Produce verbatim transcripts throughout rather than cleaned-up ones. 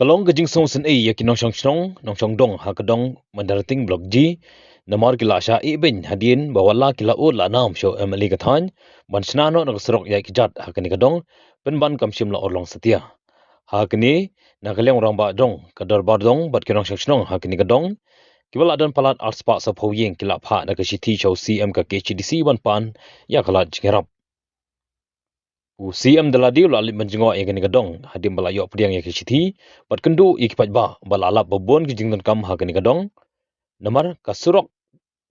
Ka long ka jingsngewsynei ïa ki nongshong shnong, nongshong dong ha ka dong Mandarating Block G, namar ki la shah ibeiñ hadien ba wat la ki la ud la nam sha u M L A ka thaiñ ban shna noh na ka surok ïaid kjat ha kane ka dong, pynban kam shym la urlong satia. Ha kane, na ka liang u rangbah dong, ka dorbar dong bad ki nongshong shnong ha kane ka dong, kiba la don palat arspah saphew ïing ki la phah na ka shithi sha u C M ka K H A D C ban pan ïa ka lad jingïarap. U C M da lade u la leit ban jngoh ïa kane ka dong hadien ba la ïoh pdiang ïa ka shithi, bad kynduh ïa ki paidbah ba la lap ba bun ki jingdonkam ha kane ka dong. Namar ka surok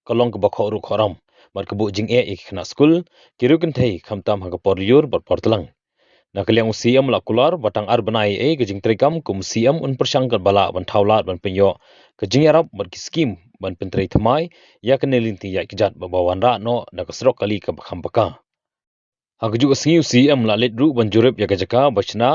ka long kaba khohruh khohram bad ka buh jingeh ïa ki khynnah skul, ki riew kynthei khamtam ha ka por lyiur bad por tlang. Na ka liang u C M la kular ba tang ar bnai ïa ka jingtreikam kum u C M un pyrshang katba lah ban thaw lad ban pynïoh ka jingïarap bad ki skim ban pyntrei thymmai ïa kane ka lynti ïaid kjat ba wanrah noh na ka surok kali kaba kham paka. Ha kajuh ka sngi u C M la leit ruh ban jurip ïa ka jaka ba shna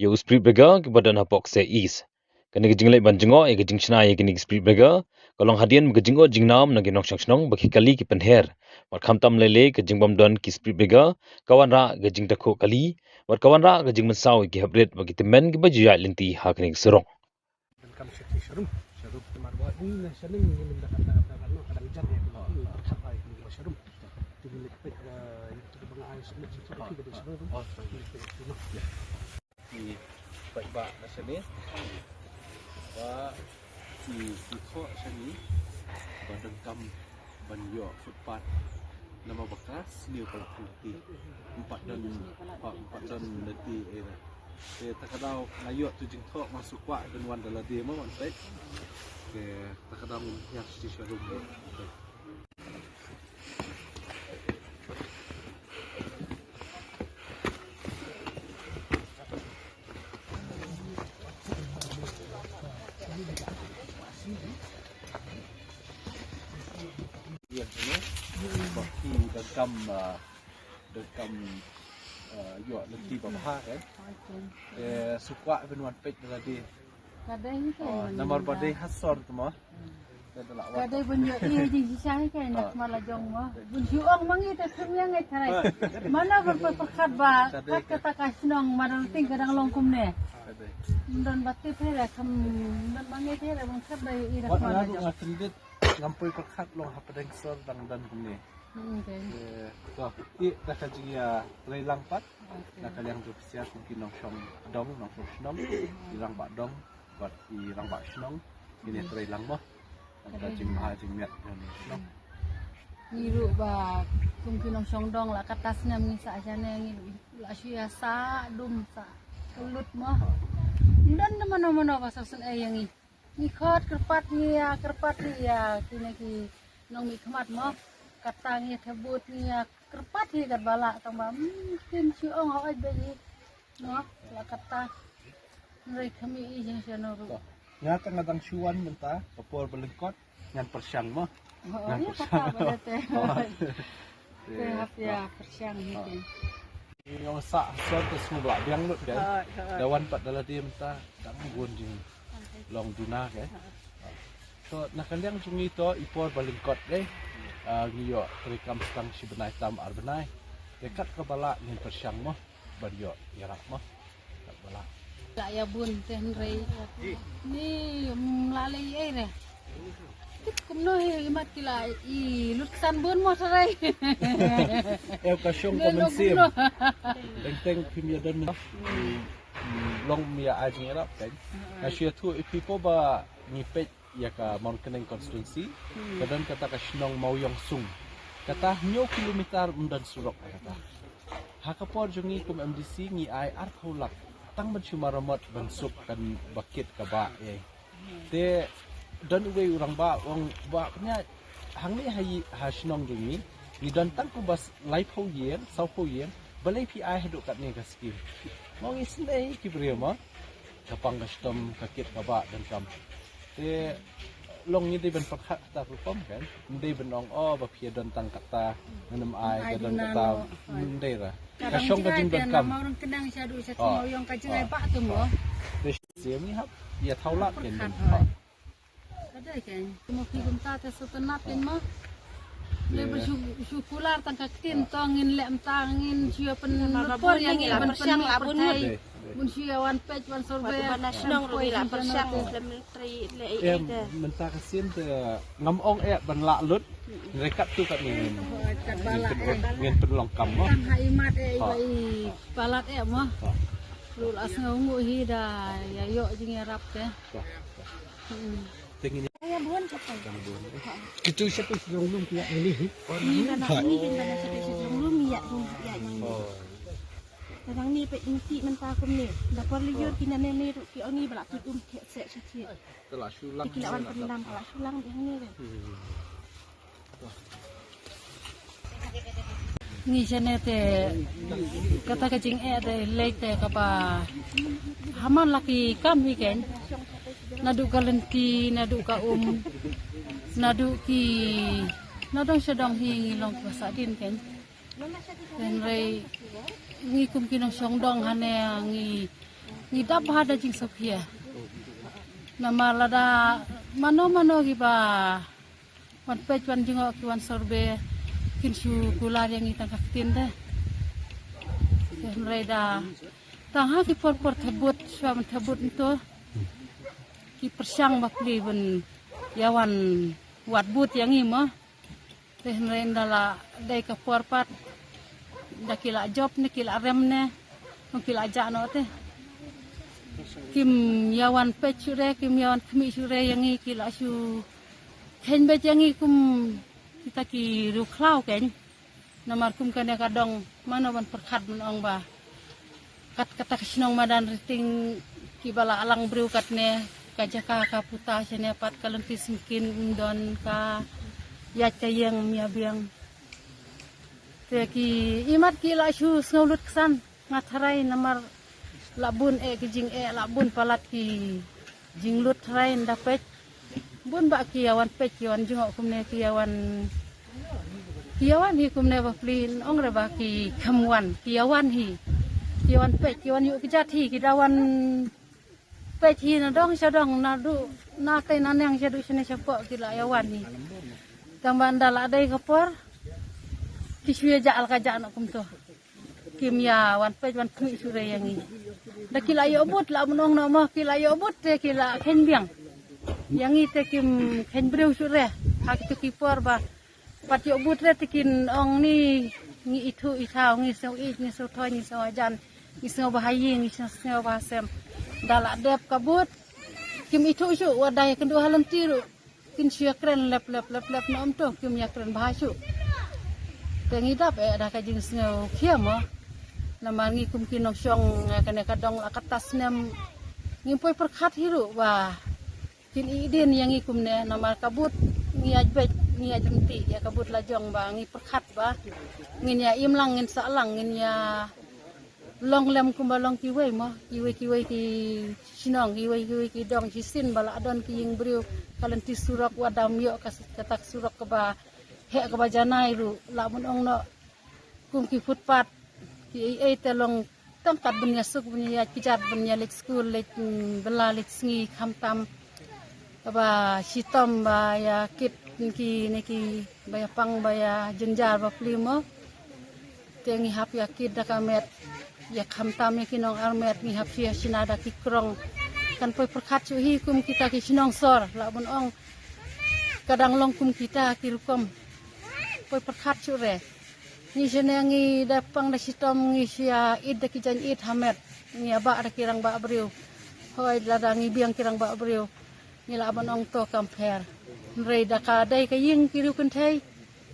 ïa u speed breaker kiba don hapoh Kseh East. Kane ka jingleit ban jngoh ïa ka jingshna ïa kane ka speed breaker ka long hadien ba ka jingud jingnam na ki nongshong shnong ba ki kali ki pynher. Bad khamtam lei lei ka jingbym don ki speed breaker ka wanrah ka jingtakhuh kali, bad ka wanrah ka jingmynsaw ïa ki heprit bad ki tymmen kiba ju ïaid lynti ha kane ka surok. Donkam sha ki sharum, sharum namar ba ngi na shaneng ngi lim da kata kata kano ka dang jan ïa ki, ngi pyrkhat ba ïa ki sharum. Te ngi leit peit ba ïa ki ba nga ai sharum, sharum, sharum. Ngi peit ba na shane ba ki, ki thoh shane ba donkam ban ïoh footpath namar ba ka sniew ka la kynti. Ym pat don, ym pat don lynti ei. Te ta ka daw nga ïoh tu jingthoh, nga shu kwah ban wan da lade mo wan peit. Te ta ka daw ngin hiar shi sharum mo. Ïa, ne? Ba ki donkam, ah, donkam, ah, ïoh lynti ba bha, kan? Te shu kwah ban wan peit da lade. Ka dei hi, kan? Ah, namar ba dei ha sor tu mo. Ka dei ban ïoh i jingshisha hi, kan, na ka mala jong mo. Bun shu ong ma ngi te thung ïa ngi tharai. Mano ban pyrkhat ba kat kata ka shnong Mandarating ka dang long kumne. Ka dei. Ym don ba tip hi re, kam don ba ngi hi re, ban khat ba ïoh i da ka mala jong. Wat nga ruh nga kyndit, ngam poi pyrkhat long hapdeng sor dang don kumne. Hmm, okay. Eh, to, i da ka jingïatreilang pat. Okay. Na ka liang jong phi sha kum ki nongshong dong, nongshong shnong, ki rangbah dong bad ki rangbah shnong, kine treilang mo. Na ka jingbha jingmiat jong ki shnong. Ngi ruh ba kum ki nongshong dong la katta snem ngi sah shane, ngi ruh la shu ïa sah dum sah kyllut mo. Ym don da mano mano ba sngewsynei ïa ngi. Ngi khot kyrpad, ngi ïa kyrpad hi ïa kine ki nongmihkhmat mo. Kata ngi ïa thebut, ngi ïa kyrpad hi katba lah, tangba, hmm, kim shu ong hooid ba hi. Mo, la kata. Hynrei kham ïohi jong sha no ruh. Nga tang nga dang shu wan mynta ka por ba lyngkot, ngan pyrshang mo. Oh, ngan pyrshang. Kata ba da te. Te hap ïa pyrshang hi te. Ngi ong sah ha sor te sngewbha biang lut, kan? Da wan pat da lade mynta dang bun jinglong duna, kan? To na ka liang jong ngi to i por ba lyngkot, eh, ah, ngi ïoh treikam tang shi bnai tam ar bnai. Te kat kaba lah ngin pyrshang mo ban ïoh ïarap mo. Kat ba lah. Lah ïa bun te hynrei ni, mm, la lei ei re. Tip kumno hi, i mat ki la i lut san bun mo tharai. Eh, ka shong ka mynsiem. Teng teng phim ïa don. Mm, long mi ïa ai jingïarap, kan. Nga shu ïathuh ïa phi, phi ba ngi peit ïa ka Mawryngkneng constituency, ka don kata ka shnong Mawïongsung. Kata hynñiew kilometer ym don surok kata. Ha ka por jong ngi kum M D C ngi ai arphew lak tang ban shu maramot ban suk kan ba kit ka bah, eh. Te don uwei u rangbah u ong ba pynïaid hangne ha i, ha shnong jong ngi, ngi don tang kumba laiphew ïing, sawphew ïing, balei phi ai haduh katne ka skim? Mo ngi sngewsynei ki briew mo. Ka pang ka shitom ka kit ka bah donkam. Te long ngi dei ban pyrkhat kata ka rukom, kan? Ym dei ban ong, oh, ba phi don tang kata, ngam ai, ka don kata, ym dei ra. Ka shong ka jingdonkam. Mawryngkneng shaduh sha Mawïong ka jingai bah tu mo. Te shu ngi hap ïa thaw lad, kan? Ka dei, kan? Mo phi kumta te sngewtynnat, kan mo? Lei ba shu shu kular tang ka ktien to ngin leh mynta ngin shu ïa pynlut por ïa ngi ban pynmih pyrthei. Bun shu ïa wan peit wan survey. Ba na shnong ruh ngi la pyrshang lem tri le ei ei te. Mynta ka sien te ngam ong eh ban lah lut. Hynrei katto katne ngin ngin pynlong kam mo. Tang ha i mat eh i ba i palat eh mo. Ruh la sngew nguh hi da ïa ïoh jingïarap te. Te ngin Kitu siapa sejong lum pia ini hi. Ni kana ni kin kana siapa sejong lum ya ni ya ni. Kadang ni pe inti mynta kum ni. Da por liur kina ne ne ruh ki oni bala tu dum ke se se ti. Telah sulang. Kila wan pendam kala sulang di ni kan. Ngi shane te kata ka jingeh te lei te kaba haman la ki kam hi ken. Naduh ka lynti, naduh ka um, naduh ki nadong shadong hi ngi long ka sa din ken. Hynrei ngi kum ki nongshong dong hane ngi ngi dap ha da jingsopia. Namar lada mano mano kiba wan peit wan jngoh ki wan survey kin shu kular ïa ngi tang ka ktien te. Hynrei da tang ha ki por por thebut shuwa ban thebut nto ki pyrshang ba pli ban ïa wan wad but ïa ngi mo. Te hynrei da la dei ka por pat da ki la jop ne ki la rem ne ki la jah noh te. Kim ïa wan peit shuh re kim ïa wan khmih shuh re ïa ngi ki la shu Khein beit ïa ngi kum kita ki riewkhlaw khein. Namar kum kane ka dong mano ban pyrkhat ban ong ba kat kata ka shnong madan Riting kiba la alang briew katne ka jaka ka puta shane pat ka lynti sngewsih ym don ka ïaid ka ïeng ym ïa biang. Te ki imat ki la shu sngewlut ksan. Nga tharai namar la bun eh ki jingeh la bun palat ki jinglut tharai nda peit. Bun ba ki ïa wan peit ki wan jngoh kumne ki ïa wan ki ïa wan hi kumne ba pli ong re ba ki kham wan ki ïa wan hi. Ki ïa wan peit ki wan ïuh ki jat hi ki da wan peit hi na dong sha dong na du na tei na neng sha du shane sha poh ki la ïa wan hi. Tang ba nda la dei ka por ki shu ïa jah la ka jah noh kumto. Kim ïa wan peit wan khmih shuh re ïa ngi. Da ki la ïoh but la mynong noh mo ki la ïoh but te ki la khein biang. Ïa ngi te kim khein briew shuh re. Ha kitu ki por ba pat ïoh but re te kin ong ni ngi ithuh ithaw ngi sngewïeit ngi sngewthoi ngi sngewjan ngi sngewbha ïing ngi sngewbha sem. Da la dep ka but kim ithuh shuh wa da ïa kynduh ha lynti ruh. Kin shu ïa kren lep lep lep lep na ym to kim ïa kren bha shuh. Te ngi dap eh da ka jingsngew khia mo. Namar ngi kum ki nongshong eh, kane ka dong la kata snem ngim poi pyrkhat hi ruh ba kin ïeh dien ïa ngi kumne namar ka but ngi ïa beit ngi ïa jemti ïa ka but la jong ba ngi pyrkhat ba ngin ïa im lang ngin sah lang ngin ïa long lem kumba long kiwei mo kiwei kiwei ki shnong kiwei kiwei ki dong shisien ba la don ki ïing briew ka lynti surok wa dam ïoh ka s- kata ka surok kaba heh kaba janai ruh la bun ong noh kum ki footpath ki ei ei te long tang kat ban ïa suk ban ïa kjat ban ïa leit skul leit mm, bela leit sngi khamtam kaba shitom ba ïa kit ki ne ki ba ïa pang ba ïa jynjar ba pli mo. Te ngi hap ïa kit da ka met ïa khamtam ïa ki nong armet ngi hap ïa shina da ki krong. Kan poi pyrkhat shuh hi kum kita ki shnong sor la bun ong ka dang long kum kita ki rukom. Poi pyrkhat shuh re. Ngi shane ngi da pang da shitom ngi shia id da ki jan id ha met. Ngi aba da ki rang ba briew. Hoi lada ngi biang ki rang ba briew. Ngi la ban ong to kam pher. Hynrei da ka dei ka ïing ki riewkynthei.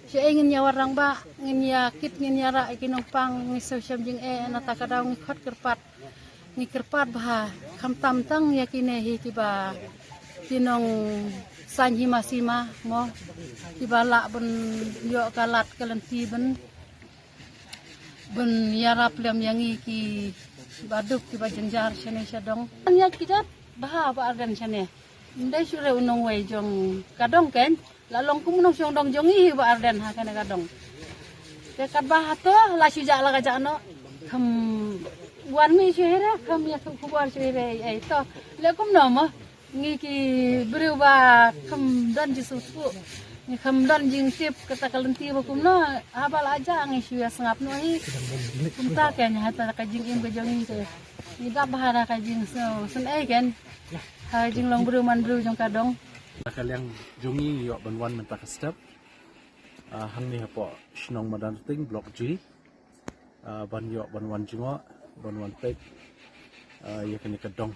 Shi ei ngin ïa war rangbah ngin ïa kit ngin ïa rah ïa ki nongpang ngi sngewshem jingeh na ta ka daw ngi khot kyrpad. Ngi kyrpad bha khamtam tang ïa kine hi kiba ki nongsaiñ hima sima mo kiba lah ban ïoh ka lad ka lynti ban ban ïarap lem ïa ngi kiba duk kiba jynjar shane sha dong. Ngi ïa ki jat bha ba arden shane. Ndai shu re u nongwei jong ka dong ken la long kum u nongshong dong jong ngi ba arden ha kane ka dong. Te katba hato la shu jah la ka jah noh. Kham wan mi shu hira kham ïa kham khubor shu hira ei to le kum no mo. Ngi ki briew ba kham don jisu tu. Ngi kham don jingtip kata ka lynti ba kumno, haba la jah ngi shu ïa sngap noh hi. Kumta kan, hata ka jingim ka jong ngi te. Ngi dap bha da ka jingsngewsynei kan. Ha jinglong briew man briew jong ka dong. Na ka liang jong ngi ngi ïoh ban wan mynta ka step. Ah, hangne hapoh shnong Madanrting, Block G. Ah, ban ïoh ban wan jngoh, ban wan peit, ah, ïa kane ka dong.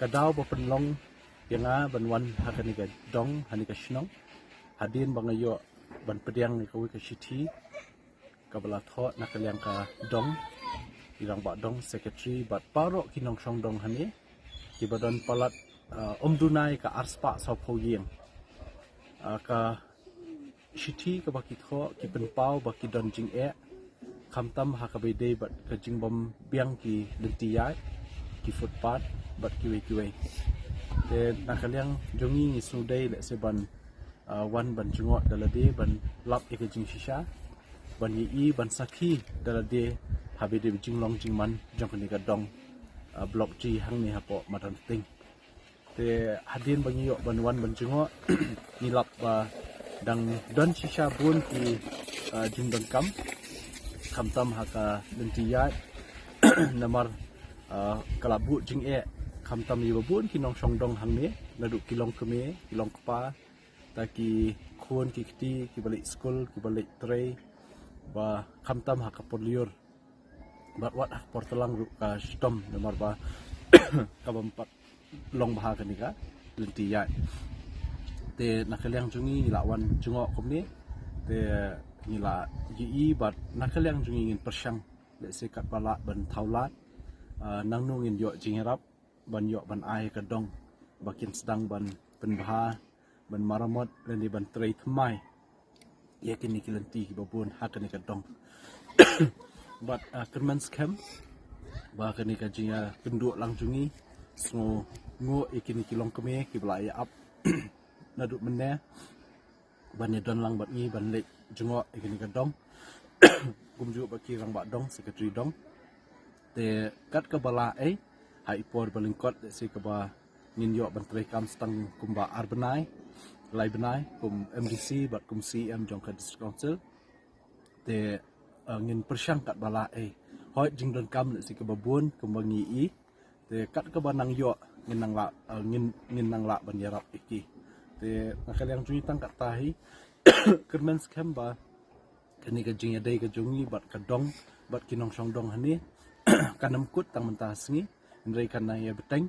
Ka daw ba pynlong ïa nga ban wan ha kane ka dong, ha kane ka shnong. Hadien ba nga ïoh ban pdiang ïa kawei ka shithi kaba la thoh na ka liang ka dong, i rangbah dong, secretary bad baroh ki nongshong dong hangne, kiba don palat, ah, ym duna ïa ka arspah sawphew ïing. Ah, ka shithi kaba ki thoh, ki pynpaw ba ki don jingeh, khamtam ha kaba ïadei bad ka jingbym biang ki lynti ïaid, ki footpath bad kiwei kiwei. Te na ka liang jong ngi ngi sngewdei lehse ban, ah, wan ban jngoh da lade, ban lap ïa ka jingshisha, ban ïohi, ban sakhi da lade ha kaba ïadei bad jinglong jingman jong kane ka dong, ah, Block G hangne hapoh Madanrting. Te hadien ba ngi ïoh ban wan ban jngoh, ngi lap ba dang don shisha bun ki, ah, jingdonkam, khamtam ha ka lynti ïaid, namar, ah, ka la buh jingeh khamtam ïa ba bun ki nongshong dong hangne, naduh ki longkmie, ki longkpa, ta ki khun ki kti, kiba leit skul, kiba leit trei, ba khamtam ha ka por lyiur. Bad wat ha ka por tlang ruh ka shitom namar ba kabym pat long bha kane ka lynti ïaid. Te na ka liang jong ngi ngi la wan jngoh kumne. Te ngi la ïohi bad na ka liang jong ngi ngin pyrshang lehse katba lah ban thaw lad. Ah, nangno ngin ïoh jingïarap ban ïoh ban ai ka dong ba kin sdang ban pynbha, ban maramot lane ban trei thymmai ïa kine ki lynti kiba bun ha kane ka dong. Bad, ah, kyrmen skhem ba kane ka jingïakynduh lang jong ngi, sngewnguh ïa kine ki longkmie kiba la ïa ap naduh mynne ban ïadon lang bad ngi ban leit jngoh ïa kane ka dong. Kumjuh bad ki rangbah dong, secretary dong. Te kat kaba lah ei, ha i por ba lyngkot lehse kaba ngin ïoh ban trei kam tang kumba ar bnai, lai bnai kum M D C bad kum C E M jong ka District Council. Te, eh, ngin pyrshang katba lah ei. Hooid jingdonkam lehse kaba bun kumba ngi i. Te kat kaba nang ïoh ngin nang lah, eh, ngin, ngin nang lah ban ïarap ïa ki. Te na ka liang jong ngi tang katta hi, kyrmen skhem ba kane ka jingïadei ka jong ngi bad ka dong bad ki nongshong dong hangne kan ym kut tang mynta sngi, hynrei kan nang ïa bteng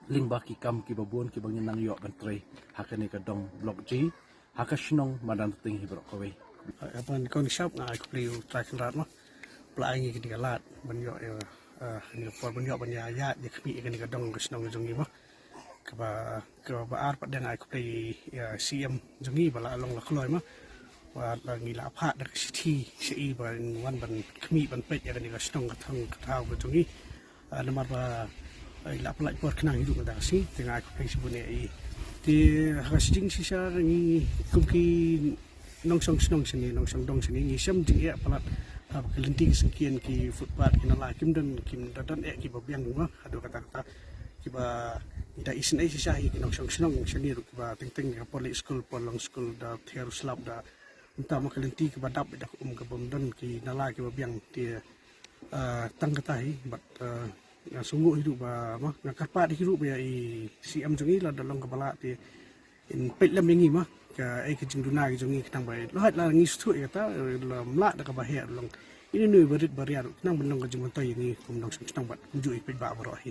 lyngba ki kam kiba bun kiba ngin nang ïoh ban trei ha kane ka dong Block G, ha ka shnong Madanrting hi baroh kawei. Haba nyngkong nyngshap nga ai khublei ïa u Trai Kynrad mo, ba la ai ngi kane ka lad ban ïoh, eh, kane ka por ban ïoh ban ïa ïaid ïa khmih ïa kane ka dong ka shnong jong ngi mo. Kaba, kaba ar pat dang ai khublei ïa C E M jong ngi ba la long la kloi mo. Ba la ngi la phah da ka shithi sha i ba wan ban khmih ban peit ïa kane ka shnong ka thong ka thaw ka jong ngi. Ah, namar ba, eh, la pynlait por khnang hi ruh ka dang shi, te nga ai khublei shibun ïa i. Te ha ka jingshisha ngi kum ki nongshong shnong shane, nongshong dong shane, ngi shem jingeh palat, ah, ka lynti ki syngkien ki footpath ki nala kim don, kim da don eh kiba biang mo, haduh katta katta kiba da isynei shisha hi ki nongshong shnong shane ruh kiba teng teng ka por leit skul, por long skul da thiar slap da. Mynta mo ka lynti kaba dap da ka um kabym don ki nala kiba biang te, ah, tang katta hi bad, ah, nga sngewnguh hi ruh ba mo nga kyrpad hi ruh ba ïa i C E M jong ngi lada long kaba lah te in peit lem ïa ngi mo. Kaei ka jingduna ka jong ngi khnang ba la hait la ngi sngewthuh ïa kata, la ym lah da kaba heh ruh long. Ine ine i barit baria ruh khnang ban long ka jingmyntoi ïa ngi kum nongshong shnong bad kumjuh i paidbah baroh hi.